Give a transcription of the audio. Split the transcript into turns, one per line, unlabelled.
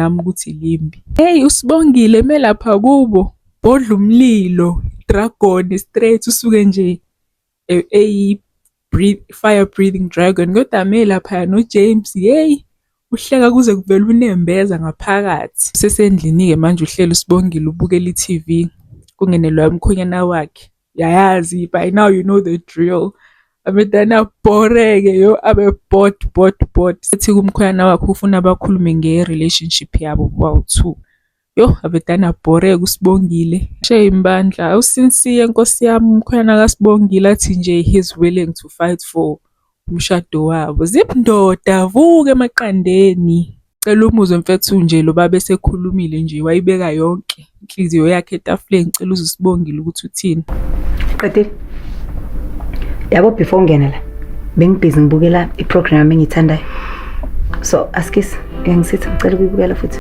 Nami ukuthi limbi. Hey, uSibongile melapha kubo, bhodla umlilo, dragon straight, usuke nje eyi fire breathing dragon, kodwa melaphaya noJames, hey, uhleka kuze kuvele unembeza ngaphakathi. Usesendlini-ke manje, uhleli uSibongile, ubukela i-TV, kungene loya mkhwenyana wakhe. Yayazi, by now you know the drill. Abedane abhoreke yo, abe bored, bored, bored. Ethi kumkhwenyana wakhe ufuna bakhulume nge-relationship yabo bawu-two. Yo, abedane abhoreke uSibongile. Shame bandla, uSinsiye nkosi yami, umkhwenyana kaSibongile, athi nje he's willing to fight for umshado wabo. Zip ndoda, vuka emaqandeni. Cela umuzwe mfethu nje lo baba esekhulumile nje, wayibeka yonke inhliziyo yakhe etafuleni. Cela uzwe uSibongile ukuthi uthini.
Qedile. Yabo, before ungena la, bengibhizi ngibukela iprogram engiyithandayo. So, askis, uyangisithi ngicela ukuyibukela futhi.